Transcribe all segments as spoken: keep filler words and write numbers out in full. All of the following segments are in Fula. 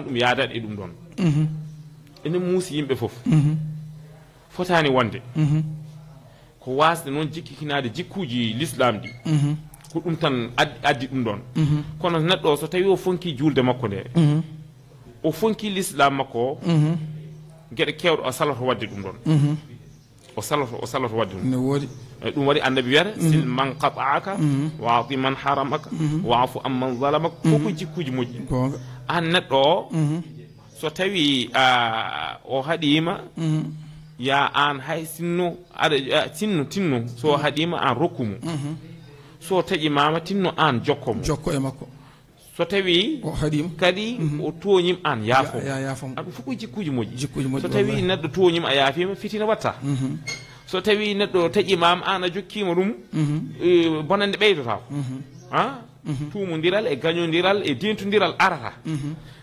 Ɗum yaadaɗe e ɗum ɗoon. Ene muusi yimɓe fof. Fotaani wonde. Ko waasde noon jikkikinaade jikkuuji lislaam ɗi. Ko ɗum tan ad-, addi ɗum ɗoon. Kono neɗɗo o, so tawii o fonkii juulde makko nde, o fonkii lislaam makko o, geɗe keewɗe o saloto waɗde ɗum ɗoon. O saloto, o saloto waɗde ɗum. Ne woodi. E ɗum waɗi Annabi wiyata, "Sil man qata'aka, wa ati man haramaka, wa afu an man zalamaka." Fof ko jikkuuji moƴƴi. Goonga. Aan neɗɗo o, so tawii, a, o haɗiima, ya aan hay sinno, aɗa, a, sinno, tinno, so o haɗiima, aan rokku mo. So taƴimaama, tinno aan jokko mo. Jokko e makko. So tawii o haɗiima kadi, o tooñiima, aan yaafo mo. Ya-, ya-, yaafo mo. A, ɗum fof ko jikkuuji moƴƴi. Jikkuuji moƴƴi, so tawii wallahi. Neɗɗo tooñiima, a yaafiima, fitina waɗta. So tawii neɗɗo taƴimaama, aan a jokkiima ɗum, e, bonannde ɓeydotaako. Ha? Tuumondiral e gañondiral e dentondiral arata.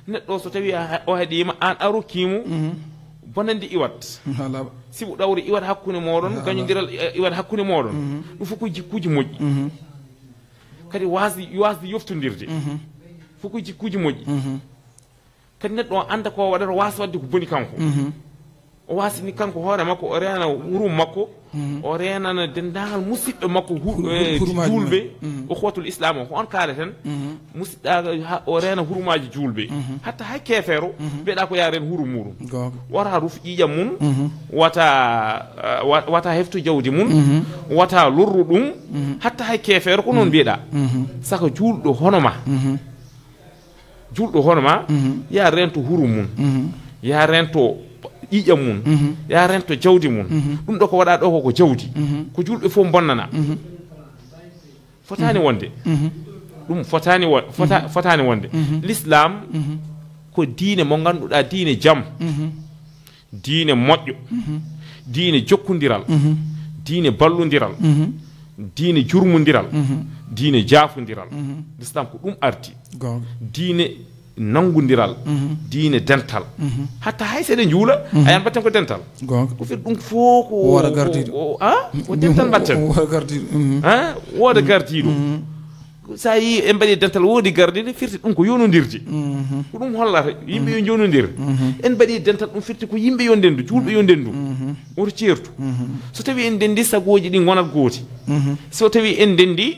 Neɗɗo so tawii a, o haɗiima, aan a rokkiimo, bonannde iwat. Alaa. Sibu ɗawre iwat hakkunde mooɗon, alaa. Gañondiral, e, iwat hakkunde mooɗon. Ɗum fof ko jikkuuji moƴƴi. Kadi waasde, waasde yoftondirde. Fof ko jikkuuji moƴƴi. Kadi neɗɗo o annda ko o waɗata, o waasa waɗde ko boni kanko. O waasini kanko hoore makko, o reena hurum makko, o reenana denndaangal musidɓe makko hu-, hur-, hur-, eh, hurumaaji juulɓe, men. Ukhuwatul Islam o, ko on kaaleten. Musidɗaagal ha, o reena hurumaaji juulɓe. Hatta hay keefeero, mbiyeɗaa ko yaa reen hurum muuɗum. Goonga. Wata ruf ƴiiƴam mum, wata, eh, wa-, wata heftu jawdi mum, wata lorru ɗum, hatta hay keefeero ko noon mbiyeɗaa. Saka juulɗo hono ma. Juulɗo hono ma, ya reento hurum mum, ya reento ƴiiƴam mum, ya reento jawdi mum. Ɗum ɗo ko waɗaa ɗo ko, ko jawdi. Ko juulɓe fof mbonnana. Fotaani wonde. Ɗum fotaani wo-, fota-, fotaani wonde. L'islam ko diine mo ngannduɗaa, diine jam. Diine moƴƴo, diine jokkondiral, diine ballondiral, diine jurmondiral, diine jaafondiral. L'islam ko ɗum ardi. Goonga. Diine nanngondiral, diine dental. Hatta hay so eɗen njuula, a yiyat mbaɗten ko dental. Goonga. Ko fii ɗum fof ko wooda gardiiɗo. O, o, a? Ko dental mbaɗten. Wooda gardiiɗo. Ha? Wooda gardiiɗo. So a yii en mbaɗi dental, woodi gardiiɗo, firti ɗum ko yonondirde. Ko ɗum hollata yimɓe yo njonondir. En mbaɗi dental, ɗum firti ko yimɓe yo ndendu, juulɓe yo ndendu. Woto ceertu. So tawi en ndendi, sagooji ɗi ngonat gooti. So tawi en ndendi,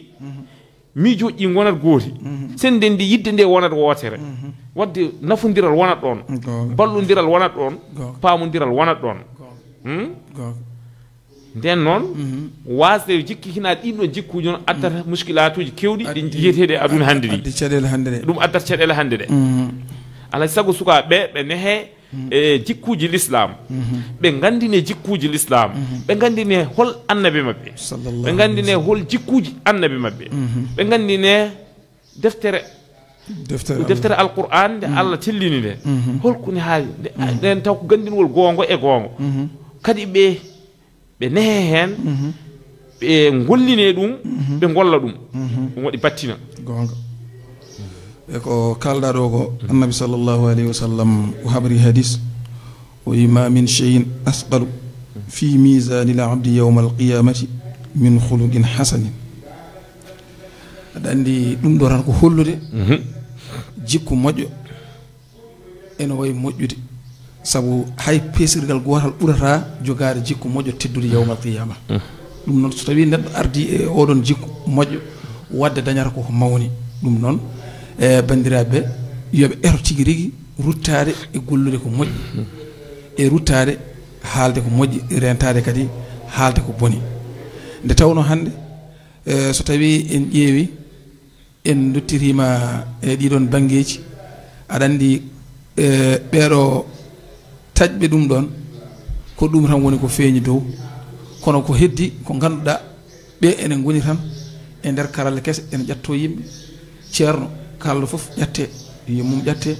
miijooji ɗi ngonat gooti. So en ndendi, yidde nde wonat wootere. Wadde nafondiral wonat ɗoon. Goonga. Ballondiral wonat ɗoon. Goonga. Paamondiral wonat ɗoon. Goonga. Hmm? Goonga. Ndeen noon, waasde jikkikinaade ɗiin ɗoon jikkuuji noon addata muskilaatuuji keewɗi ɗi njiyeteeɗi e aduna hannde ɗi. Addi caɗeele hannde ɗe. Ɗum addata caɗeele hannde ɗe. Alaa sago sukaaɓe ɓe, ɓe nehee e jikkuuji lislaam. Ɓe nganndinee jikkuuji lislaam. Ɓe nganndinee hol annabi maɓɓe. Sallallahu alayhi wa sallam. Ɓe nganndinee hol jikkuuji annabi maɓɓe. Ɓe nganndinee deftere, deftere, deftere Alqur'aan nde Allah tellini nde. Holko ne haali nde? Ɗen taw ko ganndingol goongo e goongo. Kadi ɓe, ɓe nehee heen, ɓe ngollinee ɗum, ɓe ngolla ɗum. Ɗum waɗi battina. Goonga. E ko kaalɗaa ɗo ko, Annabi sallallahu alayhi wa sallam o habri hadis, o wi, "Ma min shay'in asqalu fi mizanil abdi yawmal qiyamati min khuluqin hasanin." Aɗa anndi ɗum ɗo tan ko hollude jikku moƴƴo ene wayi moƴƴude. Sabu hay peesirgal gootal ɓurata jogaade jikku moƴƴo teddude yawmal qiyama. Ɗum noon, so tawii neɗɗo ardii e oɗon jikku moƴƴo, waɗde dañata ko ko mawni. Ɗum noon, e banndiraaɓe, yo ɓe eto tigi rigi ruttaade e gollude ko moƴƴi, e ruttaade haalde ko moƴƴi, reentaade kadi haalde ko boni. Nde tawnoo hannde, e, so tawii en ƴeewi, en nduttiriima e ɗiɗon banngeeji, aɗa anndi, e, ɓeeɗo taƴɓe ɗum ɗoon, ko ɗum tan woni ko feeñi dow. Kono ko heddi, ko ngannduɗaa, ɓe ene ngoni tan e nder karalle kese, ene ƴattoo yimɓe. Ceerno, kaalɗo fof ƴattee, yo mum ƴattee.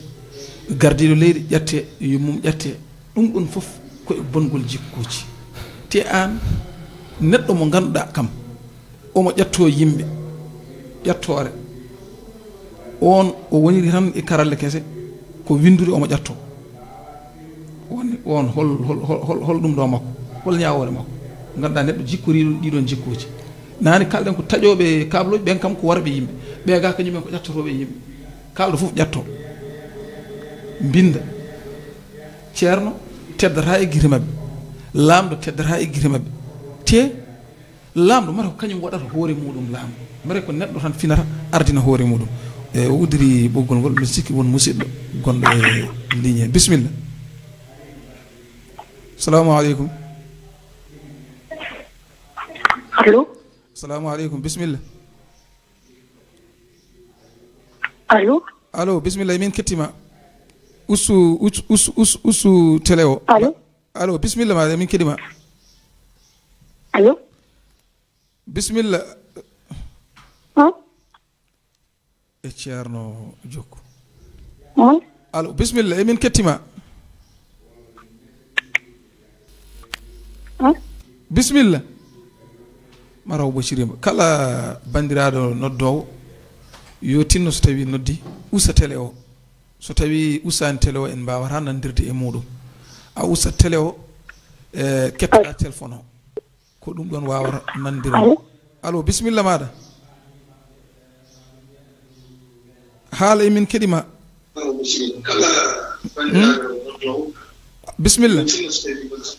Gardiiɗo leydi ƴattee, yo mum ƴattee. Ɗum ɗoon fof ko e bongol jikkuuji. Te aan, neɗɗo mo ngannduɗaa kam, omo ƴattoo yimɓe, ƴattoore. Oon o woniri tan e karalle kese, ko winndude omo ƴattoo. Oon, oon hol, hol, hol, hol, hol ɗum ɗo makko? Hol ñaawoore makko? Ngannduɗaa neɗɗo jikkoriiɗo ɗiɗon jikkuuji. Naane kalɗen ko taƴooɓe kaablooji, ɓeen kam ko warɓe yimɓe. Ɓee gaa kañumen ko ƴattotooɓe yimɓe. Kaalɗo fof ƴattoo. Mbinda. Ceerno teddata e gite maɓɓe. Laamɗo teddata e gite maɓɓe. Te laamɗo mata ko kañum waɗata hoore muɗum laamɗo. Mata ko neɗɗo tan finata ardina hoore muɗum. E o uddiri ɓoggol ngol, mbiɗa sikki won musidɗo gonɗo e ligne. Bisimilla. Salamu aleykum. Allo. Salamu aleykum. Bisimilla. Allo. Allo, bisimilla, emin kettima. Ustu, ustu, ustu, ustu, ustu télé o. Allo. Allo, bisimilla ma, emin keɗima. Allo. Bisimilla. Huh? E ceerno jokku. Mon. Allo, bisimilla, emin kettima. Huh? Bisimilla. Maraw Bacirima, kala banndiraaɗo noddoowo yo tinno so tawi noddi, usta télé o. So tawi ustaani télé o, en mbaawata nanndirde e muɗum. A usta télé o, e kettoɗa téléphone o. Ko ɗum ɗon wawata nanndirde. Allo. Allo, bisimilla maɗa. Haala, emin keɗima. Hmm? Bisimilla.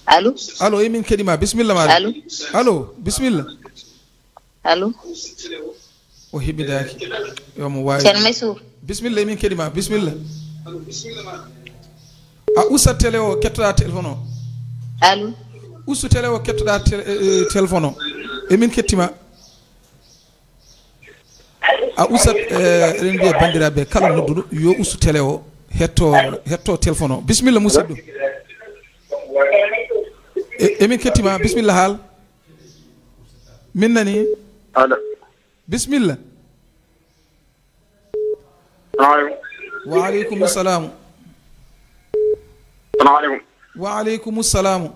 Allo. Allo, emin keɗima, bisimilla maɗa. Allo. Allo, bisimilla. Allo. O heɓidaki. Yomo wawi. Ceerno Mansour. Bisimilla, emin keɗima, bisimilla. A ustat télé o, kettoɗa téléphone o. Allo. Ustu télé o, kettoɗa tél- eh, eh, téléphone o. Emin kettima. A ustat, eh, eɗen mbiya bandiraɓe kala nodduɗo yo ustu télé o, hetto hetto téléphone o. Bisimilla musidɗo. E- emin kettima, bisimilla haal. Min nani. Allo. Bisimilla. Salamu aleykum. Wa aleykum salamu. Salamu aleykum. Wa aleykum salamu.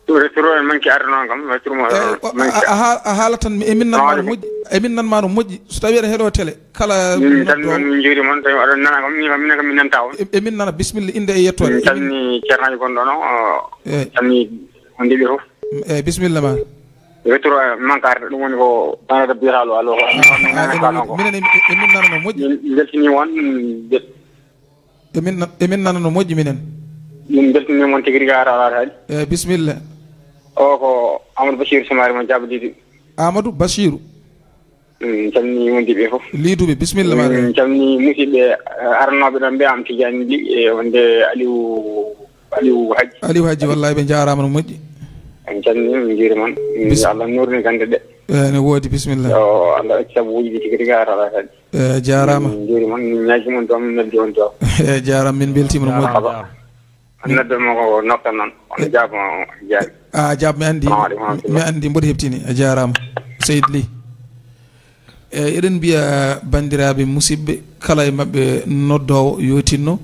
Turo en manki arde noon kam, turo mo Eh, o- manki. a- a haal- a haalatan mi emin nanma no moƴƴi, emin nanma no moƴƴi. So tawi aɗa heɗo télé kala Min tan noddo- noon min njuuri mon, tawi oɗon nana kam, min kam min kam min nanta on. E- emin nana, bisimilla, inde e yettoode. Min calmini ceernaaji gonɗo no. Eh. Calmini on ndeɓi fof. Eh, bisimilla ma. Wettoro manque arde, ɗum woni ko banata biyata lo allo ko. Ah, emin- minen emin- emin nana no moƴƴi. Min beltini won. Emin na- emin nana no moƴƴi minen. Min beltini mon tigi rigi ara ala tadi. Eh, bisimilla. O ko Amadou Bachir Soumaré mo Diaba Didi. Amadou Bachirou. Min calmini wondiɓe fof. Liduɓe, bisimilla ma. Min calmini musidɓe, eh, arnooɓe ɗon ɓe am Tidiane Ly e wonde Aliou, Aliou Hadji. Aliou Hadji, wallahi ɓe jarama no moƴƴi. En calmini, min njuuri mon. Min Bis- Allah nurni gande ɗe. Eh, ne woodi, bisimilla. Yo Allah accu sabuuji ɗi tigi tigi ara ala tadi. Eh, jarama. Min njuuri mon, min ñaaji mon doom, min noddi on doom. Eh, jarama, min beltima no moƴƴi. Aba. Nodde mo ko nokta noon. On jaabo jaari. A jaab mi andi. Salamu aleykum wa rahmatullah. Mi andi mboɗo heptini. A jarama. Seydi Ly. E, eɗen mbiya bandiraɓe musidɓe kala e mabɓe noddowo yo tinno,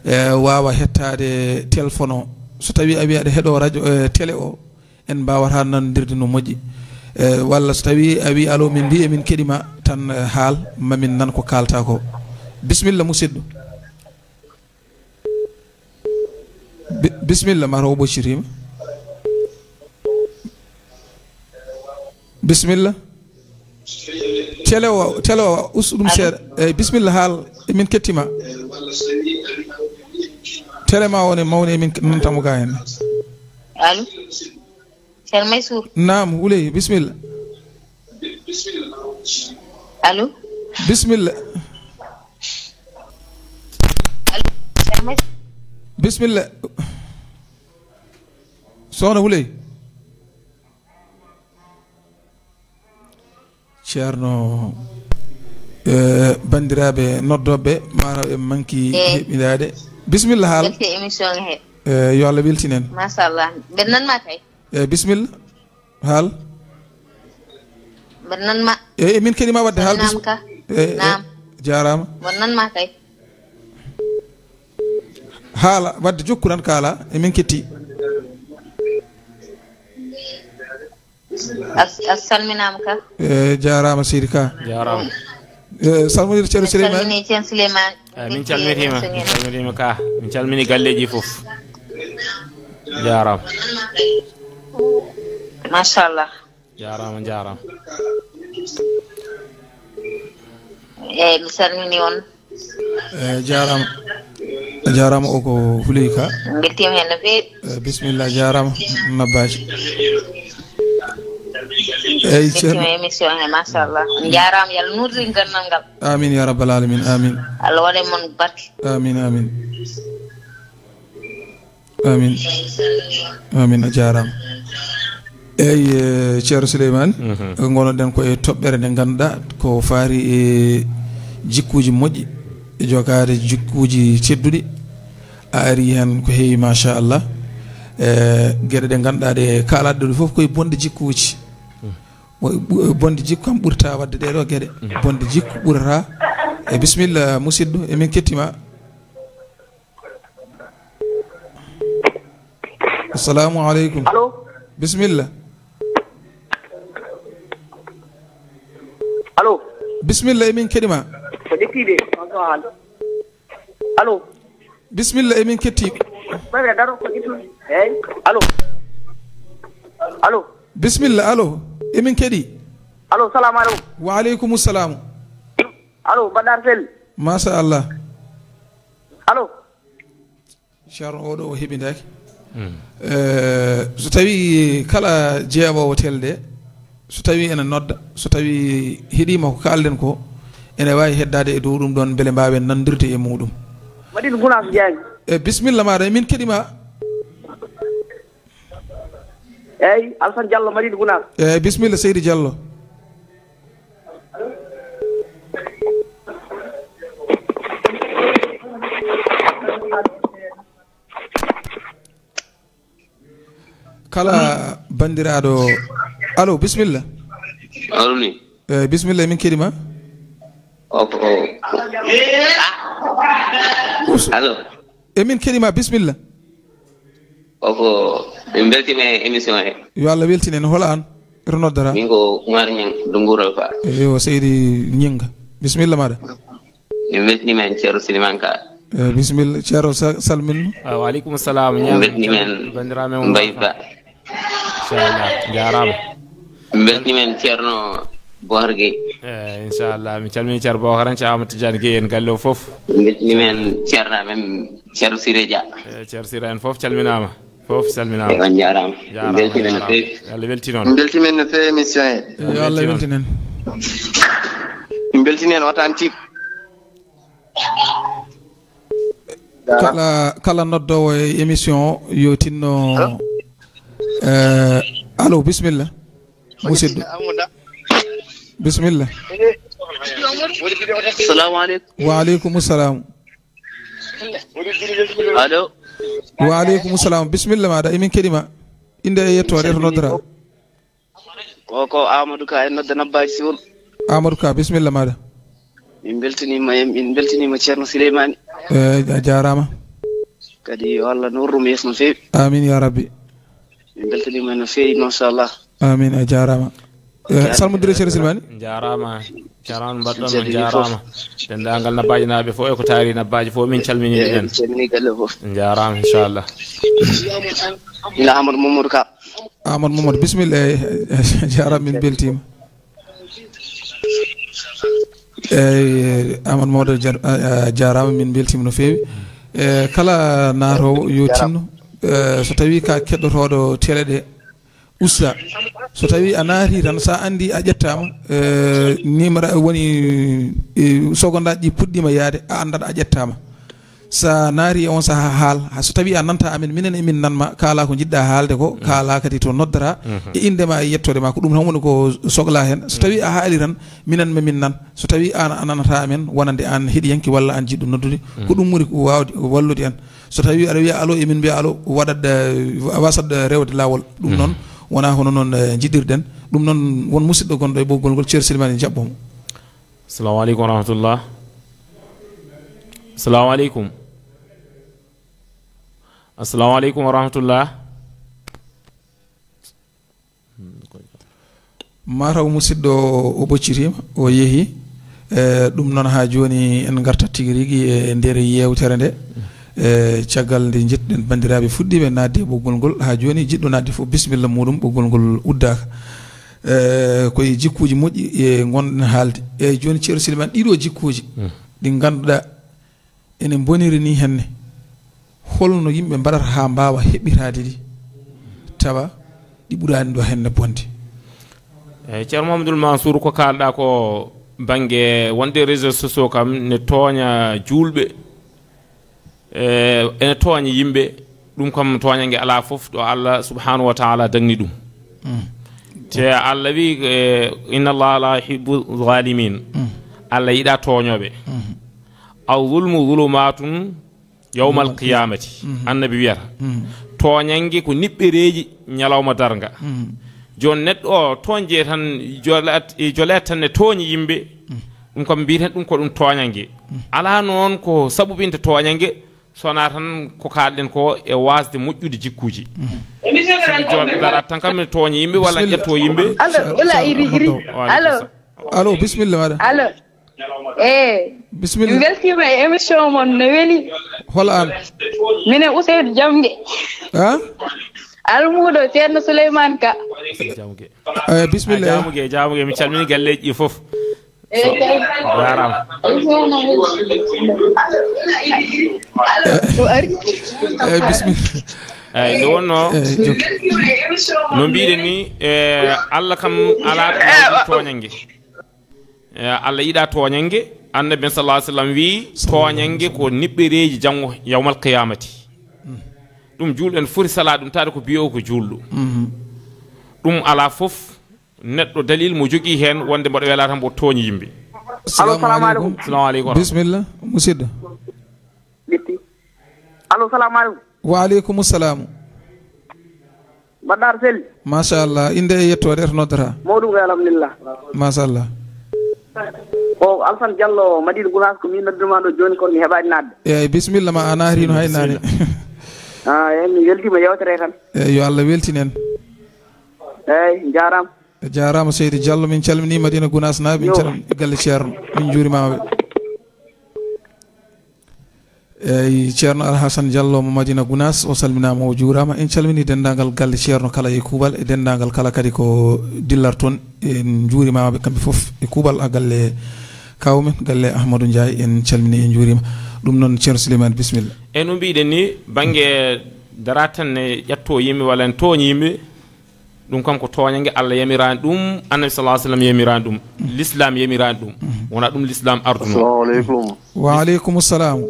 e, wawa hettade téléphone o. So tawi a wi aɗa heɗo radio, e, télé o, en mbawata nandirde no moƴƴi. E, walla so tawi a wi alo min mbi emin keɗima tan, e, haal mamin nan ko kalta ko. Bisimilla musidɗo. Bi- bisimilla, mata o ɓoccitima. Bisimilla. Télé o, télé o, ustu ɗum seeɗa. Eyyi, bisimilla, haal, emin kettima. Télé ma o ne mawni, emin nantamo ga hen. Allo. Ceerno Mansour. Naam, Wuley, bisimilla. Allo. Bisimilla. Allo. Ceerno Mansour. Bisimilla. Sohna Wuley. Ceerno, eh, bandiraɓe noddoɓe, mataw en manki heɓidade. Bisimilla, haal. Welti émission he. Eh, yo Allah weltin en. Machallah. Mbeɗa nanma kay. Eh, bisimilla. Haal. Mbeɗa nanma. Eh, emin keɗima wadde haal. Naam ka. Eh, eh, Naam. Jarama. Mbeɗa nanma kay. Haala, wadde jokku tan kaala, emin ketti. As- a salminama ka. Eh, jarama seydi ka. Jarama. Eh, salmonir ceerno Souleymane. Salmini Ceerno Souleymane. Eh, min calmitima, min calmitima ka. Min calmini galleji fof. Jarama. Machallah. Jarama, jarama. Eyyi, mi salmini on. Eh, jaaraama. A jaaraama, o ko Huley Ka. Mbeltiima heen no feewi. Eh, bisimilla, jaaraama, Nabbaaji. Eyi, Ceerno. Mbeltiima émission he, machallah. On njaaraama, yo Allah nuurtin ganndal ngal. Amin, ya rabbal alamin, amin. Allah waɗa e mon barke. Amin, amin. Amin. Amin, a jaaraama. Eyi, eh, Ceerno Souleymane, mhm, ngonnoɗen ko e toɓɓere nde ngannduɗaa ko faari e jikkuuji moƴƴi, e jogaade jikkuuji tedduɗi. A ari heen ko heewi, machallah. E geɗe ɗe ngannduɗaa ɗe kaalaaɗe ɗo fof koye bonde jikkuuji. Mo-, ɓu-, bonde jikku kam ɓurta waɗde ɗee ɗoo geɗe. Mhm. Bonde jikku ɓurata. E bisimilla, musidɗo, emin kettima. Assalamu aleykum. Allo? Bisimilla. Allo? Bisimilla, emin keɗima. Ko ƴettiiɗe. Allo? Bisimilla, emin ketti. Ɓayɓe daro ko ƴettude. Eyi. Allo? Allo? Bisimilla, allo. Emin keɗi. Allo, salamu aleykum. Wa aleykum salam. Allo, mbaɗɗa aɗa selli? Machallah. Allo? Ceerno, oɗo o heɓindaaki. Hmm. Eh, so tawi kala jeeɓoowo telde, so tawi ene nodda, so tawi heɗima ko kalɗen ko, ene wawi heddaade e dow ɗum ɗon, beele mbawen nandirde e muɗum. Madina Gunaas Jaañ. E bisimilla maɗa, min keɗima. Eyyi, Alassane Diallo, Madina Gunaas. Eyyi, bisimilla, seydi Diallo. Kala banndiraaɗo. Allo, bisimilla. Allo ni. Eyyi, bisimilla, emin keɗima. Oko. Us-, allo. Emin keɗima, bisimilla. Oko, min mbeltima e émission he. Yo Allah weltin en. Hol an? Eto noddata? Min ko Umar Ñing, Dumbur Alfa. Eyo, seydi Ñinga. Bisimilla maɗa. Min mbeltima en Ceerno Siliman Ka. Eyi, bisimilla, Ceerno sa-, salmin. Ah, wa aleykum salam. Min mbeltima en banndiraaɓe men Mbaye Ba. Inchallah, jaaraama. Min mbeltima en Ceerno Bohar Gueye. Eyi, inchallah, mi calmini Ceerno Bohar en, Ceerno Amadou Tidiane Gueye en galle o fof. Min mbeltima en Ceerno men Ceerno Siré Dia. Eyi, Ceerno Siré en fof calminaama. Fof salminaama. Eyi, on njaaraama. Njaaraama, beltima no feewi. Yo Allah weltin on. Beltima no feewi émission he. Yo Allah weltin on. Min beltini en authentique. Kala, kala noddoowo e émission o, yo tinno. Allo? Eh, allo, bisimilla. Musidɗo. Bisimilla. Salamu aleykum. Wa aleykum salam. Allo. Wa aleykum salam. Bisimilla maɗa. Emin keɗima. Innde e yettoode, to noddata. Ko, ko Amadou Ka en nodda Nabbaaji Siwol. Amadou Ka, bisimilla maɗa. Min mbeltaniima, min mbeltaniima Ceerno Souleymane. Eyi, a jaaraama. Kadi yo Allah nuur ɗum yeeso no feewi. Amin ya rabbi. Min mbeltaniima no feewi, machallah. Amin, a jaaraama. Eh, salmodire Ceerno Silmani. Njaaraama. Ceerno, mbaɗɗon on, njaaraama. Denndaangal Nabbaaji naaɓe fof e ko taari Nabbaaji fof, min calminii ɓe. Eyi, en calminii galle fof. Njaaraama, inchallah. Ila Amadou Mamadou Ka. Amadou Mamadou, bisimilla. Eyi, jaaraama, min mbeltiima. Eyi, Amadou Mamadou jar-, a, a jaaraama, min mbeltiima no feewi. E, kala naatoowo yo tinno, e, so tawii ka keɗotooɗo tele ɗe, usta. So tawii a naati tan, so a anndii a ƴettaama, e, numéro woni, e, seconde aji ɗi puɗɗiima yaade, a anndat a ƴettaama. So a naati e on sahaa, haal. Ha, so tawii a nanta amen, minen emin nanma, kaala ko njiɗɗa haalde ko, kaala kadi to noddata, e innde ma e yettoode ma. Ko ɗum tan woni ko sokla heen. So tawii a haali tan, minen ma min nan. So tawii aan a nanata amen, wonande aan heɗiyanke walla aan jiɗɗo noddude, ko ɗum woni ko waawde wallude en. So tawii aɗa wiya allo, emin mbiya allo, waɗat, eh, wasat, eh, rewde laawol. Ɗum noon, wonaa hono noon, eh, njiɗirɗen. Ɗum noon, won musidɗo gonɗo e ɓoggol ngol, Ceerno Silmani, jaɓɓo mo. Assalamu aleykum wa rahmatullah. Assalamu aleykum. Assalamu aleykum wa rahmatullah. Mataw musidɗo o ɓoccitiima, o yehi. E, ɗum noon, haa jooni en ngartat tigi rigi e nder yeewtere nde. E, caggal nde njettuɗen banndiraaɓe fuɗɗiiɓe naatde e ɓoggol ngol, haa jooni jiɗɗo naatde fof, bisimilla muuɗum, ɓoggol ngol uddaaka. E, ko e jikkuuji moƴƴi e ngonɗen haalde. E, jooni, Ceerno Silmani, ɗiɗo jikkuuji. ɗi ngannduɗaa ene mboniri ni henne, holno yimɓe mbaɗata haa mbaawa heɓɓitaade ɗi, tawa ɗi ɓuraani ɗo henne bonde? Eyi, Ceerno Mamadou Mansour, ko kaalɗaa ko bannge wonde réseaux sociaux kam ne tooña juulɓe, e ene tooña yimɓe, ɗum kam tooñange alaa fof ɗo Allah subhanahu wa taala dagni ɗum. Te Allah wi, e, "Inna Allah la yuhibbu zalimin." Allah yiɗa tooñooɓe. "Al zulmu zulumatun yawmal qiyamati." Annabi wiyata, tooñange ko niɓɓereeji ñalawma darnga. Jooni neɗɗo o tooñje tan, jolat, e jolet tan ne tooñi yimɓe, ɗum kam mbiyeten ɗum ko ɗum tooñange. Alaa noon ko saɓuɓinta tooñange, so wonaa tan ko kaalɗen ko e waasde moƴƴude jikkuuji. Sabi jooni daraat tan kam ne tooña yimɓe walla ƴettoo yimɓe. Allo, wala iri, iri. Allo. Allo, bisimilla maɗa. Allo. Eh. Bisimilla. Mi weltiima e émission mon, no weli. Hol aan? Minen Ousseynou Jamge. Ha? Almuudo Ceerno Souleymane Ka. Jamge. Eh, bisimilla. Jamge, jamge, mi calmini galleeji ɗi fof. Eh, jaaraama. Ɗum ari. Eh, bisimilla. Eyi, nde wonnoo, eh, jokki. No mbiɗen ni, eh, Allah kam alaa ko nawdi tooñannge. Eh, Allah yiɗa tooñannge. Annabi men sallallahu alaihi wasallam wi, tooñannge ko niɓɓereeji janngo yawmal qiyamati. Ɗum juulɗo en foti salaa ɗum, taade ko biyo ko juulɗo. Ɗum alaa fof neɗɗo dalil mo jogii heen wonde mboɗo welaa tan mboɗo tooñi yimɓe. Allo, salamu aleykum. Salamu aleykum. Bisimilla, musidɗo. Ɓitti. Allo, salamu aleykum. Wa aleykum salam. Mbaɗɗa aɗa selli? Machallah. Innde e yettoode, e to noddata? Mawɗum kay, alhamdulillah. Machallah. Ko Alassane Diallo, Madina Gounass, ko min nodduma ɗo jooni, kono mi heɓaani naatde. Eeyi, bisimilla ma, a naatino hay naane. Ah, eeyi, mi weltiima yewtere tan. Eeyi, yo Allah weltin en. Eeyi, njaaraama. A jaaraama seydi Diallo, min calminii Madina Gounass naaɓe, min calminii galle Ceerno, min njuurimaama ɓe. Eeyi, Ceerno Alhassane Diallo mo Madina Gounass, o salminaama, o juuraama. En calminii denndaangal galle Ceerno kala e kuuɓal, e denndaangal kala kadi ko dillat toon. En njuurimaama ɓe kamɓe fof e kuuɓal, a galle kaaw men, galle Ahmadou Ndiaye, en calminii, en njuuriima. Ɗum noon, Ceerno Souleymane, bisimilla. E no mbiɗen ni, bannge daraat tan ne ƴettoo yimɓe walla en tooñi yimɓe, ɗum kam ko tooñannge, Allah yamiraani ɗum, Annabi sallallahu alaihi wasallam yamiraani ɗum, Lislaam yamiraani ɗum. Wonaa ɗum Lislaam ardunoo. Assalamu aleykum. Wa aleykum salam.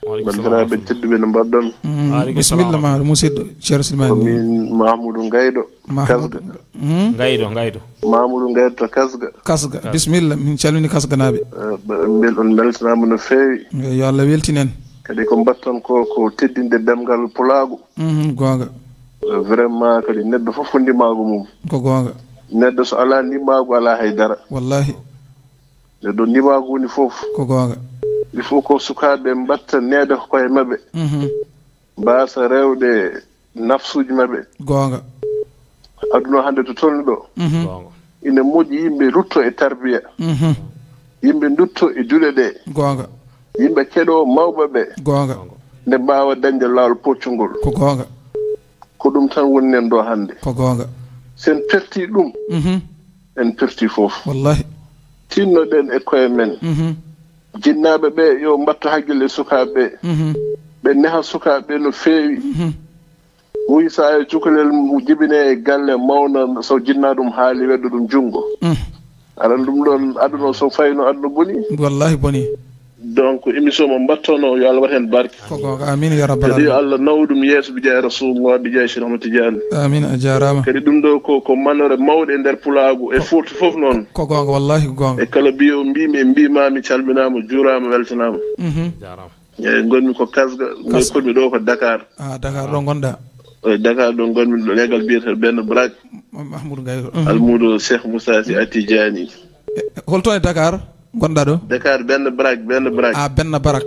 Waaleykum salam. Banndiraaɓe tedduɓe, no mbaɗɗon? Mm, waaleykum salam. Bisimilla ma, musidɗo, Ceerno Silmaani. Ko min Mahmoudou Ngaydo, Mahmoudou Kasga. Mm? Ngaydo, Ngaydo. Mahmoudou Ngaydo to Kasga. Kasga. Kasga. Bisimilla, min calmini Kasganaaɓe. Eh, ɓe-, mbel-, on mbeltanaama no feewi. Yo Allah weltin en. Kadi ko mbaɗton ko, ko teddinde ɗemngal Pulaagu. Mhm, goonga. Eh, vraiment, kadi neɗɗo fof ko ndimaagu mum. Ko goonga. Neɗɗo so alaa ndimaagu, alaa hay dara. Wallahi. Nde ɗo ndimaagu woni fof. Ko goonga. Il faut ko sukaaɓe mbatta neede ko koye maɓɓe. Mhm. Mbaasa rewde nafsuuji maɓɓe. Goonga. Aduna hannde to tolni ɗo. Mhm. Goonga. Ina moƴƴi yimɓe rutto e tarbiya. Mhm. Yimɓe ndutto e duɗe ɗe. Goonga. Yimɓe keɗoo mawɓe ɓe. Goonga. Nde mbaawa dañde laawol poccungol. Ko goonga. Ko ɗum tan woni nen ɗo hannde. Ko goonga. Sen perti ɗum, mhm, en perti fof. Wallahi. Tinnoɗen e koye men. Mhm. Jinnaaɓe ɓe yo mbattu hakkille e sukaaɓe ɓe. Mhm. Ɓe neha sukaaɓe ɓe no feewi. Mhm. Wuy sa e cukalel mu jibine e galle mawna, so jinnaa ɗum haali weddo ɗum junngo. Mhm. Aɗa anndi ɗum ɗoon aduna o so fayno aduna boni. Wallahi boni. Donc, émission mo mbattono, yo Allah wat heen barke. Ko goonga, amin ya rabbal alamin. Kadi yo Allah naw ɗum yeeso, bi jaay Rasulullah, bi jaay Cheikh Ahmad Tidiane. Amin, a jaaraama. Kadi ɗum ɗo ko, ko manore mawɗe e nder Pulaagu, e Fuuta fof noon. Ko goonga, wallahi ko goonga. E kala mbiyo, mbimi, e mbimami, calminama, juurama, weltanama. Mhm. Jaaraama. Eeyi, ngonmi ko Kasga, Kasga. Ngonmi ɗo ko Dakar. Ah, Dakar ɗo ngonɗa? Eeyi, Dakar ɗo ngonmi, ɗo legal biyeteeɗo Benno Brak. Ma-, Mahmoud Ngayro. Mhm. Almuudo Cheikh Moussa Sy Atijani. Eh, holto e Dakar ngonɗa ɗo? Dakar, Benno Brak, Benno Brak. Ah, Benno Brak.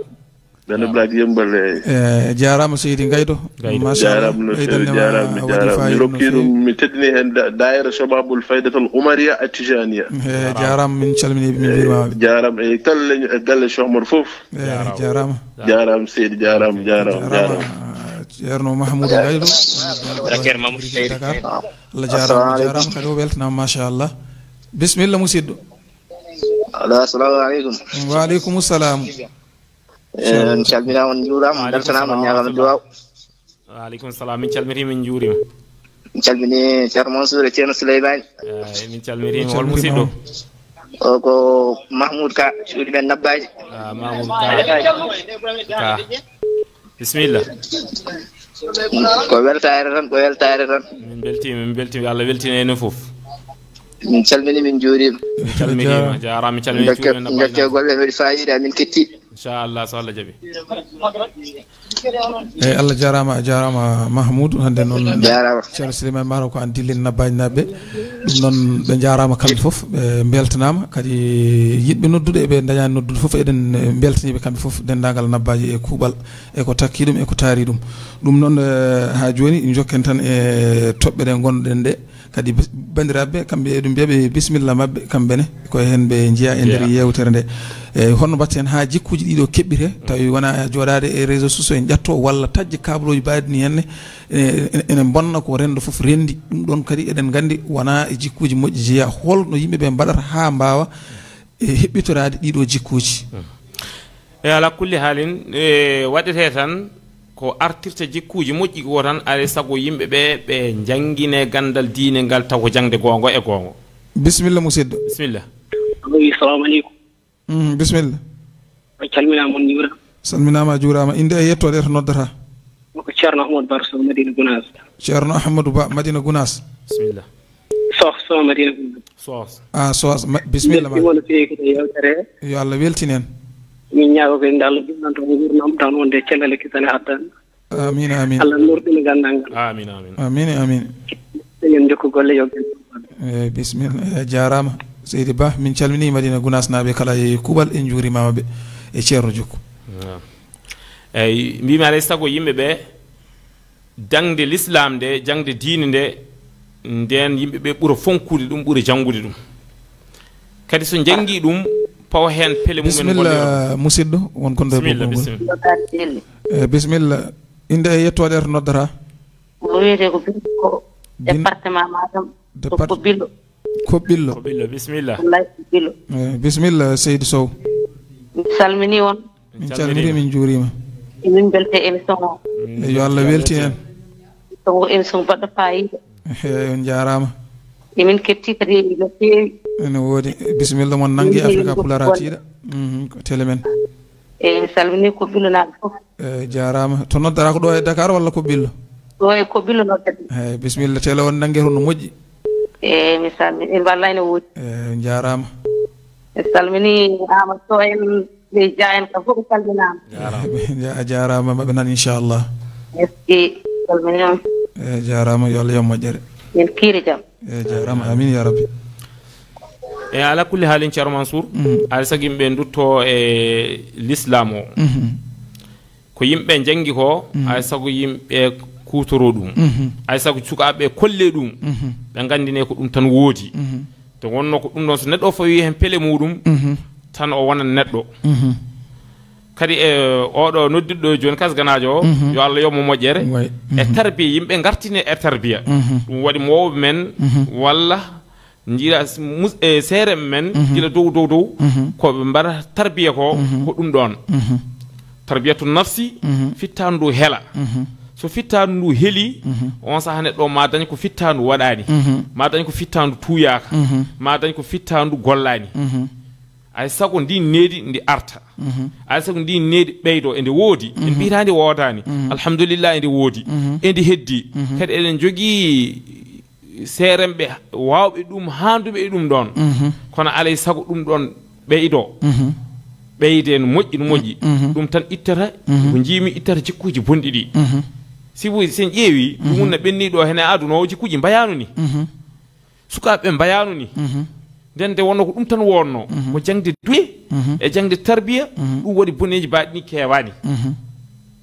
Benno Brak Yembal, eeyi. Eh, jaaraama seydi Ngaydo. Ngaydo. Machallah. Jaaraama no feewi, jaaraama, jaaraama. Mi rokki ɗum, mi teddini heen da-, daayira Shababul Faydatul Umariya Atijaniya. Eh, jaaraama, min calminii ɓe, min njuuriima ɓe. Jaaraama e kala leñol, e galle Cheikh Omar fof. Eh, jaaraama. Jaaraama seydi, jaaraama, jaaraama, jaaraama. Ceerno Mamadou Seydi. Dakar. Allah jaaraama, jaaraama kadi o weltanaama, machallah. Bisimilla, musidɗo. Allo, assalamu aleykum. Wa aleykum salam. Eh, on calminaama, on njuuraama, on mbeltanaama, on ñaagaama duwaaw. Wa aleykum salam. Min calmitii, min njuuriima. Min calminii Ceerno Mansour e Ceerno Souleymane. Eh, min calmitiima. Hol musidɗo? O ko Mahmoud Ka, cuuɗi men Nabbaaji. Ah, Mahmoud Ka. Ka. Bisimilla. Ko weltaare tan, ko weltaare tan. Min mbeltiima, min mbeltiima. Yo Allah weltin en fof. Min calminii, min njuuriima. Min calmitiima, jaaraama, min calminii cuuɗi men Nabbaaji. Ndokke golle, mbeɗa faayiida, min ketti. Inchallah, so Allah jaɓi. Eyi, Allah jaaraama, a jaaraama Mahmoudou. Hannde noon, jaaraama. Ceerno Souleymane Maro ko aan dillini Nabbaaji naaɓe. Ɗum noon, ɓe njaaraama kamɓe fof, ɓe mbeltanaama. Kadi yiɗɓe noddude, ɓe ndañaani noddude fof, eɗen mbeltanii ɓe kamɓe fof, denndaangal Nabbaaji e kuuɓal e ko takki ɗum e ko taari ɗum. Ɗum noon, eh, haa jooni, njokken tan e toɓɓere ngonɗen nde. Kadi bis-, banndiraaɓe, kamɓe eɗum mbiya ɓe bisimilla maɓɓe, kamɓe ne, ko heen ɓe njeyaa e nder yeewtere nde. E, honno mbaɗten haa jikkuuji ɗiɗo keɓɓite, tawi wona jooɗaade e réseaux sociaux en ƴatto, walla taƴde kabalooji mbaɗi ni henne, e, e, ene bonna ko renndo fof renndi. Ɗum ɗoon kadi eɗen nganndi wona e jikkuuji moƴƴi jeyaa. Holno yimɓe ɓe mbaɗata haa mbaawa, e, heɓɓitoraade ɗiɗo jikkuuji? E, ala kulli haalin, e, waɗetee tan ko artirta jikkuuji moƴƴi ko tan, alay sago yimɓe ɓe, ɓe njanngine ganndal diine ngal taw ko jaŋde goongo e goongo. Bisimilla, musidɗo. Bisimilla. Wi, salamu aleykum. Mm, bisimilla. On calminaama, on njuuraama. Salminaama, a juuraama. Innde e yettoode e to noddata? Ko Ceerno Ahmadou Ba Sow, Madina Gounass. Ceerno Ahmadou Ba, Madina Gounass. Bisimilla. Soh, Soh, Madina Gounass. Soh. Ah, Soh, ma-, bisimilla. Mbeltiima no feewi kadi e yeewtere he. Yo Allah weltin en. Min ñaago ko innde Allah, ɗum noon tan nguurndam tan wonde e cellal e kisal e addan. Amiin, amiin. Allah nurɗina ganndal ngal. Amiin, amiin. Amiin, amiin. Eɗen njokka golle, yo. Eh, bisimilla. Eh, jaaraama. Seydi Ba, min calminii Madina Gounass naaɓe kala e kuuɓal, en njuuriima ɓe e Ceerno Jokku. Naam. Eyi, mbiimi alay sago yimɓe ɓe, jaŋde lislaam nde, jaŋde diine nde, ndeen yimɓe ɓe ɓura fonkude ɗum, ɓura janngude ɗum. Kadi so njanngi ɗum, pawa heen pele mumen. Bisimilla, musidɗo, won kon ɗo e bisimilla, ɓoggol ngol. Bisimilla. Eh, bisimilla. Innde e yettoode e to noddata? Mo wiyetee ko Binta, ko bin-, département Matam, to départ-, Kobbillo. Kobbillo. Kobbillo, bisimilla. Wallay, Kobbillo. Eh, bisimilla, Seydi Sow. Mi salminii on. Min calminii, min njuuriima. Emin mbeltee émission o. Emin mbeltii. Yo Allah weltin en. Émission o, émission baɗɗo faayiida. Ehe, on njaaraama. Emin kettii kadi no feewi. Ene woodi. Bisimilla, mon nanngi Afrika Pulaar haa tiiɗa. Mhm, ko télé men. Eyi, mi salminii Kobbillo naaɓe fof. Eyi, jaaraama. To noddata ko ɗo e Dakar walla Kobbillo? Ɗo e Kobbillo noddata. Eyi, bisimilla, télé o nannge toon no moƴƴi. Eyi, mi salmi-, mi wallay no woodi. Eyi, jaaraama. Mi salminii Amadou Sow en, Ley Dia en kam fof ɓe calminaama. Jaaraama. Ja-, jaaraama, maɓe nan inchallah. Merci, salminiima. Eyi, jaaraama, yo Allah yoɓ moƴƴere. Min kiiri jam. Eyi, jaaraama, amiin ya rabbi. E ala kulli haalin, Ceerno Mansour, mhm, alaa sago yimɓe ndutto e l'islam o. Mhm. Ko yimɓe njanngi ko, mhm, alaa sago yimɓe kuutoro ɗum. Mhm. Alaa sago sukaaɓe kolle ɗum. Mhm. Ɓe nganndine ko ɗum tan woodi. Mhm. Te wonno ko ɗum ɗon, so neɗɗo o fawi heen pele muɗum, mhm, tan o wonat neɗɗo. Mhm. Kadi e oɗo noddiɗo jooni, kasganaajo o, mhm, yo Allah yoɓ mo moƴƴere. Way. E, mhm, tarbiya, yimɓe ngartine e tarbiya. Mhm. Ɗum waɗi mawɓe men, mhm, walla njiila s-, mus-, e seere men, mhm, gila dow, dow, dow, mhm, ko ɓe mbaɗata tarbiya ko, mhm, ko ɗum ɗon. Mhm. Tarbiyatu nafsi, mhm, fittaandu ndu hela. Mhm. So fittaandu ndu heli, mhm, on sahaa neɗɗo o ma dañ ko fittaandu waɗaani, mhm, ma dañ ko fittaandu tuuyaaka, mhm, ma dañ ko fittaandu gollaani. Mhm. Ay sago ndin needi ndi arta. Mhm. Ay sago ndin needi ɓeydo, ende woodi. En, mhm, mbiyata ndi woodaani. Mhm. Alhamdulillah, ende woodi. Mhm. Ende heddi. Mhm. Kadi eɗen njogii seeremɓe waawɓe ɗum, haanduɓe e ɗum ɗon. Mhm. Kono alay sago ɗum ɗon ɓeydo. Mhm. Ɓeyde no moƴƴi, no moƴƴi. Mhm. Ɗum tan ittata, mhm, ko njiimi, ittata jikkuuji bonɗi ɗi. Mhm. Si wi-, si en ƴeewi, mhm, ɗum wonna ɓenni ɗo hene aduna o, jikkuuji mbayaano ni. Mhm. Sukaaɓe mbayaano ni. Mhm. Nden nde wonno ko ɗum tan wonno, mhm, ko jaŋde duwe, mhm, e jaŋde tarbiya, mhm, ɗum waɗi boneeji mbaɗi ni keewaani. Mhm.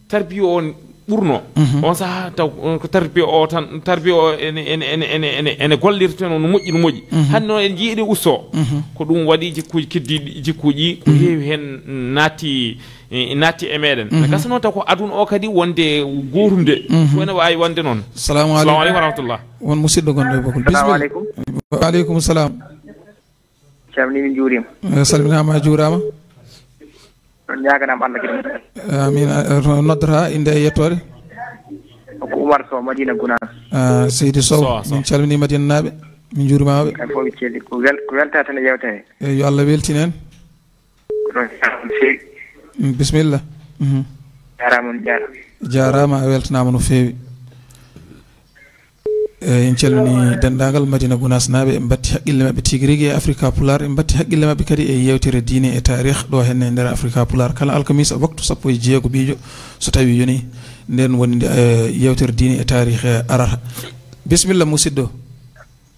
Tarbiya on ɓurno. Mhm. On sahaa taw on ko tarbiya o tan, tarbiya o ene, ene, ene gollirteno no moƴƴi, no moƴƴi. Mhm. Hannde noon en njiyii ɗe usto. Mhm. Ko ɗum waɗi jikkuuji keddiiɗi, jikkuuji ko, mhm, heewi heen naatti, e, naatti e meɗen. Mhm. Ne gasa noon taw ko aduna o kadi wonde gootum de. Mhm. Ko ene waawi wonde noon. Salamu aleykum. Salamu aleykum wa rahmatullah. Won musidɗo gonɗo e boggol. Salamu aleykum. Bisimilla. Wa aleykum salam. Calmini, min njuurima. Eh, salminaama, a juuraama. On ñaaganama Allah kadi. Amin. Eh, to noddata, innde e yettoode? Ko Oumar Sow, Madina Gounass. Ah, seydi Sow, Sow, Sow. Min calmini Madina naaɓe, min njuurima ɓe. Kamɓe fof ɓe celli. Ko wel-, ko welta tan e yewtere he. Eh, yo Allah weltin en. Ko ɗon jaaraama no feewi. Mm, bisimilla. Mhm. Jaaraama, on jaaraama. Jaaraama, a weltanaama no feewi. Eh, en calmini denndaangal Madina Gounass naaɓe, en mbatti haqqille maɓɓe tigi rigi e Afrika Pulaar, en mbatti haqqille maɓɓe kadi e yewtere diine e taarih ɗo henne e nder Afrika Pulaar. Kala alkamisa waktu sappo e jeego ɓiijo, so tawi yoni, nden woni nde, eh, yewtere diine e taarih, eh, arata. Bisimilla, musidɗo.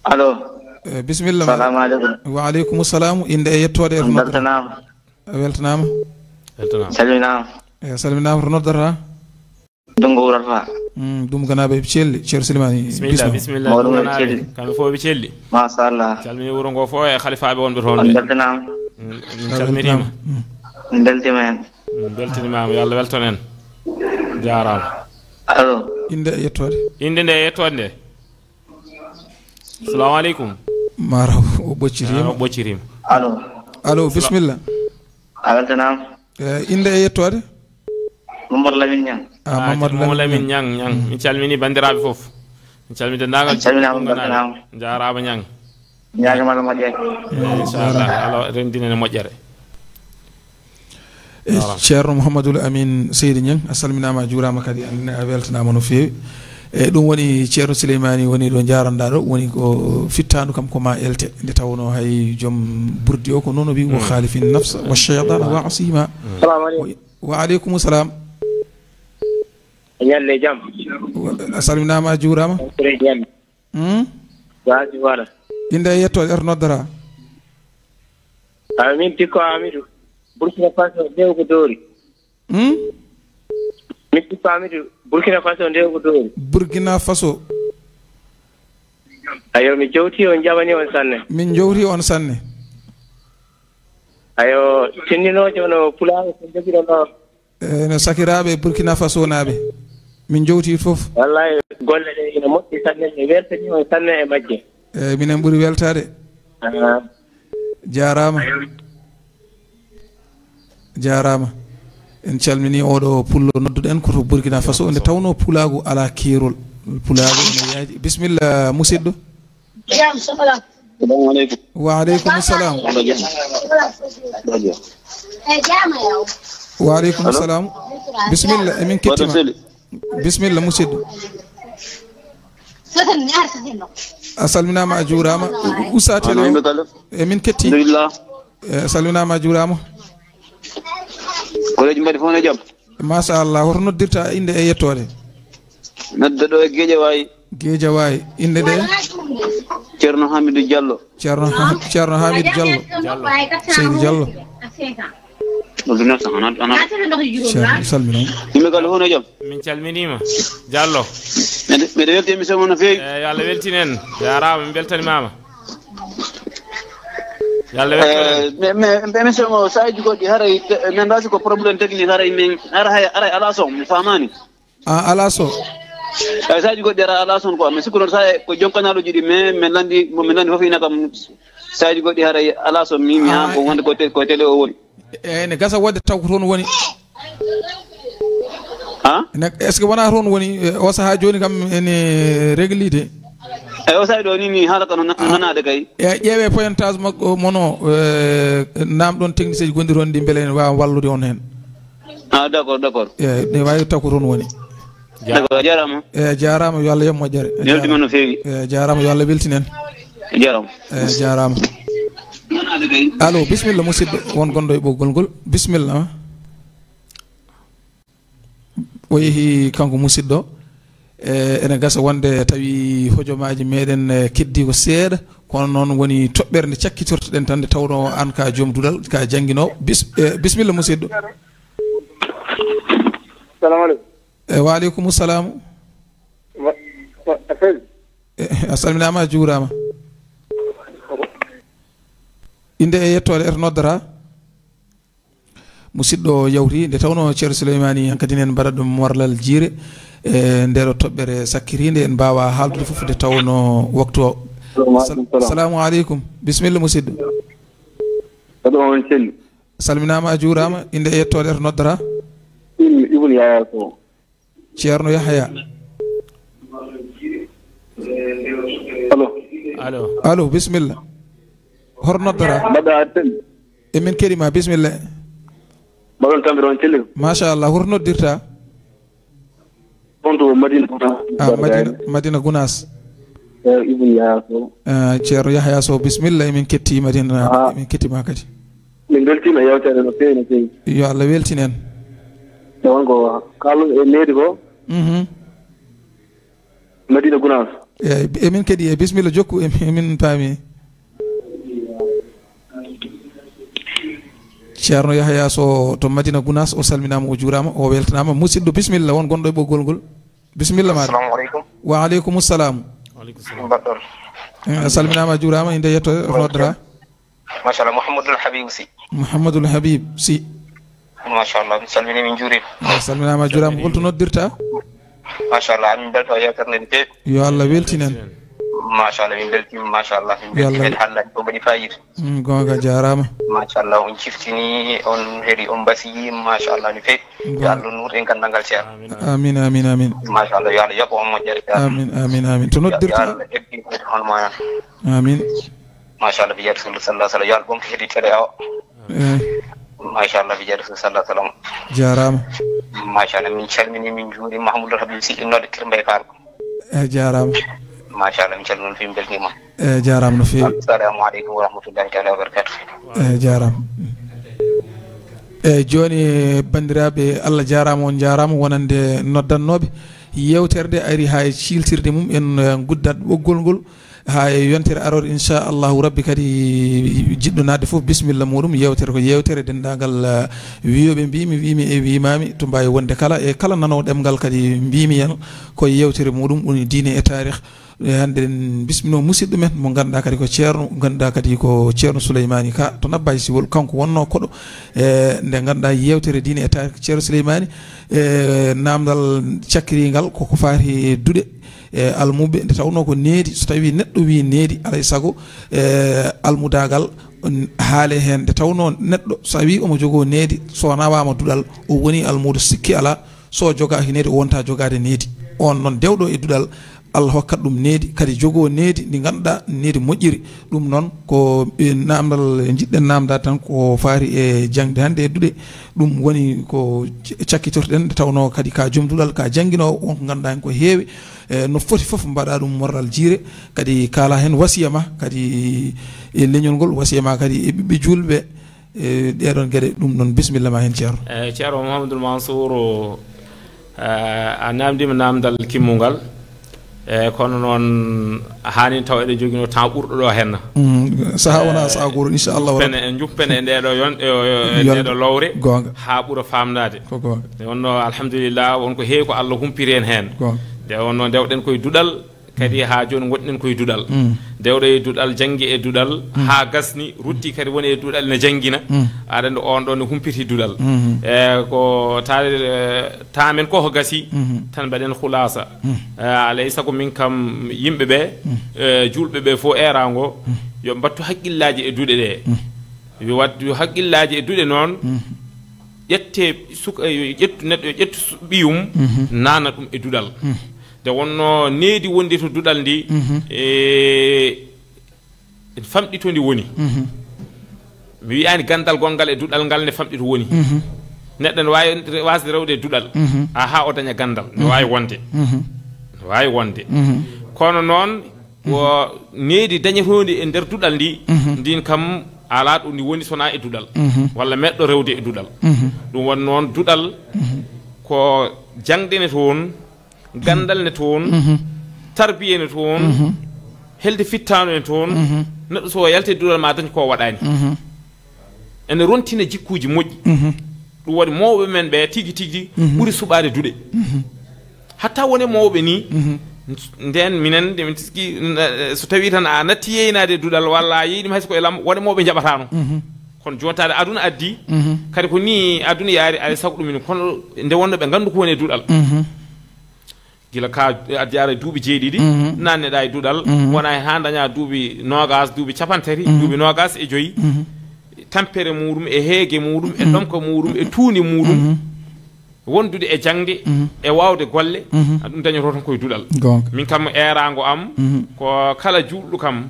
Allo. Eh, bisimilla. Salamu aleykum. Wa aleykum salam. Innde e yettoode e... On weltanaama. A weltanaama. Weltanaama. Salminaama. Eh, salminaama, to noddata? Dungo wurata. Mm, ɗum ganaaɓe ɓe celli, Ceerno Silimani. Bisimilla, bisimilla. Mawɗum ɓe celli. Kamɓe fof ɓe celli. Machallah. Calmini wuro ngo fof e halifaaɓe wonɓe toon ɓe. On beltanaama. Mm, min calminiima. Mm. Min beltiima heen. Mm, beltinimaama, yo Allah welton en. Jaaraama. Allo. Innde e yettoode. Innde nde e yettoode nde. Salamu aleykum. Mara o ɓoccitiima. Ah, o ɓoccitiima. Allo. Allo, bisimilla. A weltanaama. Eh, innde e yettoode? Mamadou Lamine Niang. Ah, ah, Mamadou Lamine Niang. Niang, Niang. Mm. Min calmini banndiraaɓe fof. Min calmini denndaangal. Min calminaama, min mbeltanaama. Njaaraama Niang. Ñaagama Allah moƴƴere. Eh, inchallah. Allah renndin en e moƴƴere. Eh, jaaraama. Ceerno Mouhamadoul Amine Seydi Niang, a salminaama, a juuraama kadi, an ne a weltanaama no feewi. E ɗum woni Ceerno Souleymani woni ɗo, njaranɗaa ɗo, woni ko fittaandu kam ko ma elte. Nde tawnoo hay joom burdi o ko noon o wi, "Wa khalifin nafsa wa shaytana wa asima." Salamu aleykum. Wa aleykum salam. Ñalle jam. Wa-, a salminaama, a juuraama. Ñalle. Hmm? Waaji wala. Innde e yettoode, e to noddata? Amin, Tikko Amidou. Burkina Faso, Dewgo Dori. Hmm? Min Tikko Amidou, Burkina Faso, Dewgo Dori. Burkina Faso. Ayo, mi jowti on, jamani on sanne. Min jowti on sanne. Ayo, tinndinoojo no Pulaagu ko jogiɗon o. Eh, no sakiraaɓe Burkina Faso naaɓe. Min jowti fof. Wallahi, golle ɗe ina moƴƴi sanne, mi weltanii on sanne e majje. Eh, minen ɓuri weltaade. Ah. Jaaraama. Jaaraama. En calminii oɗo pullo nodduɗen ko to Burkina Faso, nde tawnoo pulaagu alaa keerol. Pulaagu ene yaaji. Bisimilla, musidɗo. Jam, salaam. Salamu aleykum. Wa aleykum salam. Wa aleykum salam. Bisimilla, emin kettima. Bisimilla, musidɗo. A salminaama, a juuraama. Usa télé o. Emin ketti. Alhamdulillah. Eh, a salminaama, a juuraama. Koreeji mbaɗi fof ne jam. Machallah, hoto noddirta, innde e yettoode? Nodda ɗo e Guédiawaye. Guédiawaye, innde nde? Ceerno Hamidou Diallo. Ceerno Ha-, Ceerno Hamidou Diallo. Diallo. Seydi Diallo. Ɗo Guinée Sahara, ana, ana. Ceerno, mi salminiima. Yimɓe galle fof ne jam? Min calminiima. Diallo. Mbeɗa, mbeɗa welti émission mon no feewi. Eh, yo Allah weltin en. Jaaraama, min mbeltanimaama. Yo Allah weltin en. Eh, mais, mais, mais émission o, saaji goɗɗi haray te-, mi anndaa si ko problème technique, haray min, hara hay, haray alaa son, mi faamaani. Ah, alaa son. Eh, saaji goɗɗi haray alaa son quoi, mi sikku noon sa e ko joom kanaaluuji ɗi, mais min lanndi, mo min lanndi fof ina kam, saaji goɗɗi haray alaa son, mi, mi haa ko wonde ko te-, ko télé o woni. Eey, ne gasa wonde taw ko toon woni. Ha? Ne, est-ce que wonaa toon woni, eh, o sahaa jooni kam ene réglé de? Eey, o sahaa ɗo ni, ni haala ka no na-, nanaade kay. Eey, ƴeewee pointage makko, mono, eh, naamɗon technicien ji gonɗi toon ɗi mbele ene waawa wallude on heen. Ah, d'accord, d'accord. Eey, ne waawi taw ko toon woni. D'accord, a jaaraama. Eey, a jaaraama, yo Allah yoɓ moƴƴere. Mi weltiima no feewi. Eey, a jaaraama, yo Allah weltin en. A jaaraama. Eey, a jaaraama. Allo, bisimilla, musidɗo, won gonɗo e ɓoggol ngol. Bisimilla. O yehi kanko musidɗo. E, ene gasa wonde tawi hojomaaji meɗen, e, keddi ko seeɗa, kono noon woni toɓɓere nde cakkitortoɗen tan, nde tawnoo aan ka joom duɗal, ka jannginoowo. Bis-, e, bisimilla, musidɗo. Salamu aleykum. E, wa aleykum salam. Wa-, wa-, a salmini? E, a salminaama, a juuraama. Innde e yettoode, e to noddata? Musidɗo yawti, nde tawnoo Ceerno Souleymani, hankadi en mbaɗat ɗum warlal jiire, e ndeeɗo toɓɓere sakkitiinde, en mbaawaa haaldude fof nde tawnoo waktu o. Salamu aleykum. Salamu aleykum. Bisimilla, musidɗo. Ko ɗo on celli. Salminaama, a juuraama. Innde e yettoode, to noddata? Ibn, Ibn Yahya Sow. Ceerno Yahya. Allo. Allo. Allo, bisimilla. Hoto noddata? Mbaɗɗa a selli? Emin keɗi ma, bisimilla. Mbaɗon tampere, on celli? Machallah, hoto noddirta? On to Madina Gunaas. Ah, Madina, Madina Gunaas. Eh, Ibn Yahya Sow. Ah, Ceerno Yahya Sow, bisimilla, emin ketti Madina, emin ketti ma kadi. Min mbeltiima e yewtere no feewi, no feewi. Yo Allah weltin en. E won ko kaalɗon e needi ko? Mhm. Madina Gunaas. Eeyi, emin keɗi, e bisimilla, jokku, em-, emin paami. Ceerno Yahya Sow to Madina Gunaas, o salminaama, o juuraama, o weltanaama. Musidɗo, bisimilla, won gonɗo e ɓoggol ngol. Bisimilla maaɗa. Assalamu aleykum. Wa aleykum salam. Mbaɗɗon? Eh, a salminaama, a juuraama, innde e yettoode, to noddata? Machallah, Mouhamadoul Habib Sy. Mouhamadoul Habib Sy. Machallah, mi salmini, min njuurima. A salminaama, a juuraama. Hol to noddirta? Machallah, amin mbelto e yewtere nde no feewi. Yo Allah weltin en. Machallah, min mbeltiima, machallah. Min mbeltiima, haalaaji ko mbaɗi faayiida. Mm, goonga, jaaraama. Machallah, on ciftini, on heɗi, on mbasiyi, machallah, no feewi. Yo Allah nuur en ganndal ngal, Ceerno. Amin, amin, amin. Machallah, yo Allah yoɓ on moƴƴere, Ceerno. Amin, amin, amin. To noddirta? Yo Allah eɓɓin on moyen. Amin. Machallah, bi jaari Rasul sallallahu alaihi wasallam. Yo Allah ɓamtu heɗiiɗo o. Eh. Machallah, bi jaari Rasul sallallahu alaihi wasallam. Jaaraama. Machallah, min calmini, min njuuri Mahmoudou Habib Sy, innooɗo Kër Mbaye Fall. Eh, jaaraama. Machallah, min calmini, min mbeltiima. Eh, jaaraama no feewi. Assalamu aleykum wa rahmatullahi taala wa barakatuh. Eh, jaaraama. Eh, jooni, banndiraaɓe, Allah jaaraama, on jaaraama wonande noddannooɓe. Yeewtere nde ari haa e ciiltirde mum, en, eh, nguddat ɓoggol ngol. Haa e yontere aroore, inchallahu rabbi, kadi jiɗɗo naatde fof, bisimilla muɗum. Yeewtere ko yeewtere denndaangal, eh, wiyooɓe mbimi, wimi e wimami to mbaawi wonde kala, e kala nanoowo ɗemngal kadi mbimi en ko yeewtere muɗum woni diine e taarih. E hannde en bismino musidɗo men mo ngannduɗaa kadi ko ceerno, ngannduɗaa kadi ko Ceerno Souleymani Ka to Nabbaji Siwol. Kanko wonno koɗo, e nde ngannduɗaa yeewtere diine e taarih Ceerno Souleymani, e naamndal cakkiringal koko faati e duɗe. E almuɓe, nde tawnoo ko needi, so tawii neɗɗo wii needi, alay sago, e almudaagal, n-, haale heen. Nde tawnoo neɗɗo, so a wii omo jogoo needi, so nawaama duɗal, o wonii almuudo, sikki alaa, so jogaaki needi, o wonta jogaade needi. Oon noon, dewɗo e duɗal, Allah hokkat ɗum needi, kadi jogoo needi ndi ngannduɗaa, needi moƴƴiri. Ɗum noon, ko, e, naamndal njiɗɗen naamndaade tan, ko faati e jaŋde hannde e duɗe. Ɗum woni ko c-, cakkitorɗen, nde tawnoo kadi ka joom duɗal, ka jannginoowo, won ko ngannduɗaa heen ko heewi. E, no foti fof mbaɗa ɗum morral jiire, kadi kaala heen wasiya ma, kadi e leñol ngol, wasiya ma kadi e ɓiɓɓe juulɓe, e ɗeɗon geɗe. Ɗum noon, bisimilla ma heen, Ceerno. E, Ceerno Mouhamadoul Mansour, e, a naamndiima naamndal kimmungal, e, kono noon, haani taw eɗen joginoo temps ɓurɗo ɗo heen. Mm, saha wona saha gooto, inchallah. Juppen e, juppen e ndeɗo yon-, e, e, e ndeɗo lowre, goonga, haa ɓura faamdaade. Ko goonga. Nde wonnoo, alhamdulillah, won ko heewi ko Allah humpiri en heen. Goonga. Nde wonnoo ndewɗen koye duɗal, kadi haa jooni ngonɗen koye duɗal. Mm. Dewɗo e duɗal, janngi e duɗal, mm, haa gasni, rutti kadi woni e duɗal, ne janngina. Mm. Aɗa anndi oon ɗoon ne humpiti duɗal. Mm. E ko taade, e, temps men ko, ko gasi, mm, tan mbaɗen khulasa. Mm. E, alay sago min kam yimɓe ɓe, mm, e, juulɓe ɓe fof eeraango, mm, yo mbattu hakkillaaji e duɗe ɗe. Mm. Yo waɗ, yo hakkillaaji e duɗe noon, mm, ƴette suka, yo ƴettu neɗɗo, yo ƴettu su-, ɓiyum, mhm, naana ɗum e duɗal. Mhm. Nde wonnoo needi wondi to duɗal ndi, mhm, e famɗi to ndi woni. Mhm. Mi wiyaani ganndal gonngal e duɗal ngal ne famɗi to woni. Mhm. Neɗɗo ne waawi re-, waasde rewde e duɗal, mhm, haa o daña ganndal. Ne, mhm, waawi wonde. Mhm. Ne waawi wonde. Mhm. Kono noon, wo needi dañetoondi e nder duɗal ndi, mhm, ndin kam alaa ɗo ndi woni sonaa e duɗal, mhm, walla meɗɗo rewde e duɗal. Mhm. Ɗum woni noon duɗal, mhm, ko jaŋde ne toon, ganndal ne toon, mhm, tarbiya ne toon, mhm, helde fittaano ne toon. Mhm. Neɗɗo so yalti e duɗal ma dañ ko waɗaani. Mhm. Ene rontina jikkuuji moƴƴi. Mhm. Ɗum waɗi mawɓe men ɓe tigi tigi, mhm, ɓuri suɓaade duɗe. Mhm. Hatta wone mawɓe ni, mhm, ndeen minen nde min tiski, n-, so tawi tan a natti yeynaade e duɗal walla a yeyi ɗum hay so ko e lam, wone mawɓe njaɓataano. Mhm. Kono jooni taade aduna addi, mhm, kadi ko ni aduna yaari, alay sago ɗum min, kono nde wonno ɓe nganndu ko woni e duɗal. Mhm. Gila ka aɗa yaara e duuɓi jeeɗiɗi, mhm, naanneɗaa e duɗal, mhm, wona e haa daña duuɓi noogas, duuɓi capantati, mhm, duuɓi noogas e joyi. Mhm. tampere muɗum, e heege muɗum, e ɗomka muɗum, e tuundi muɗum, wondude e jaŋde, e waawde golle, ɗum dañoto tan koye duɗal. Min kam, eeraango am, ko kala juulɗo kam,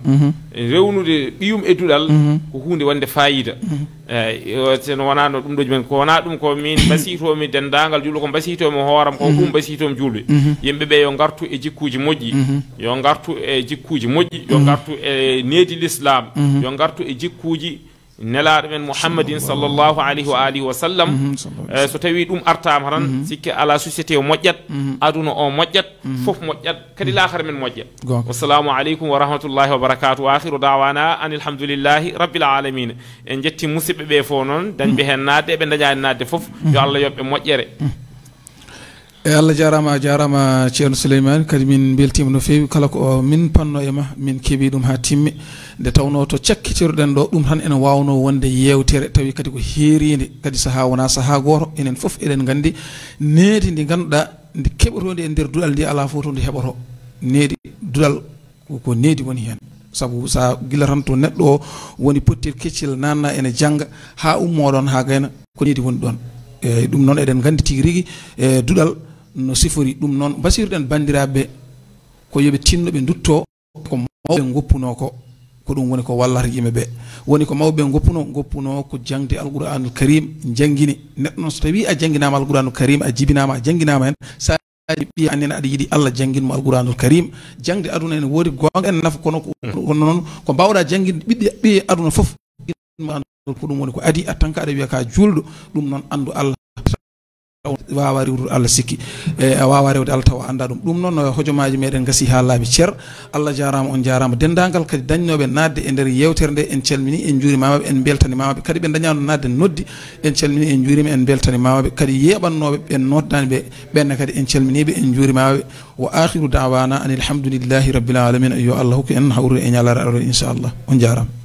rewnude ɓiyum e duɗal, ko huunde wonde faayiida. Eeyi, yo, so no wonaa no ɗum ɗo men, ko wonaa ɗum, ko min mbasiytoo-mi denndaangal juulɗo, ko mbasiytoo-mi hooram, ko ɗum mbasiytoo-mi juulɓe. Yimɓe ɓe yo ngartu e jikkuuji moƴƴi, yo ngartu e jikkuuji moƴƴi, yo ngartu e needi Lislaam, yo ngartu e jikkuuji Nelaaɗo men Muhammadin sallallahu alayhi wa alihi wa sallam. Eh, so tawii ɗum artaama tan, sikke alaa, société o moƴƴat, aduna o moƴƴat, fof moƴƴat, kadi laakhara men moƴƴa. Wassalamu aleykum wa rahmatullahi wa barakatuh. Wa akhiru da'wana anil hamdulillahi rabbil alamin. En njetti musidɓe ɓe fof noon, dañɓe heen naatde, ɓe dañaani naatde fof, yo Allah yoɓ ɓe moƴƴere. E Allah jaaraama, a jaaraama Ceerno Souleymane, kadi min mbeltiima no feewi. Kala ko min panno e ma, min keɓi ɗum haa timmi. Nde tawnoo to cakkitiruɗen ɗo, ɗum tan ene waawnoo wonde yeewtere, tawi kadi ko heeriinde, kadi sahaa wonaa sahaa gooto. Enen fof eɗen nganndi needi ndi ngannduɗaa ndi keɓotoo ndi e nder duɗal ndi, alaa fof to ndi heɓotoo. Needi duɗal ko, ko needi woni heen. Sabu so a gila tan to neɗɗo o woni pottel keccel, naatna ene jannga haa ummoo ɗoon, haa gayna, ko needi woni ɗoon. Eeyi, ɗum noon eɗen nganndi tigi rigi, e, duɗal no sifori. Ɗum noon mbasiyruɗen banndiraaɓe ɓe, ko yo ɓe tinno ɓe nduttoo ko mawɓe ngoppunoo ko. Ko ɗum woni ko wallata yimɓe ɓe. Woni ko mawɓe ngoppunoo, ngoppunoo ko jaŋde Alqur'aanul Kariim, njanngini. Neɗɗo noon so tawii a jannginaama Alqur'aanul Kariim, a jibinaama, a jannginaama heen, so a ɓiya annene aɗa yiɗi Allah janngin mo Alqur'aanul Kariim. Jaŋde aduna ene woodi goonga ene nafa, kono ko, kono noon ko mbaawɗaa jannginde ɓiɓɓe, ɓiye aduna fof, ko ɗum woni ko adii, a tan ko aɗa wiya ka juulɗo, ɗum noon anndu Allah waawaa rewrude Allah sikki. E, a waawaa rewde Allah tawa a anndaa ɗum. Ɗum noon, hojomaaji meɗen ngasii haa laaɓi cer. Allah jaaraama, on jaaraama. Denndaangal kadi dañnooɓe naatde e nder yeewtere nde, en calminii, en njuurimaama ɓe, en mbeltanimaama ɓe. Kadi ɓe dañaano naatde noddi, en calminii, en njuuriima, en mbeltanimaama ɓe. Kadi yeeɓannooɓe ɓe noddaani ɓe, ɓenne kadi en calminii ɓe, en njuurimaama ɓe. Wa akhiru da'wana anil hamdulillahi rabbil alamin. Yo Allah hokku en hawrude e ñalaare aroore, inchallah. On jaaraama.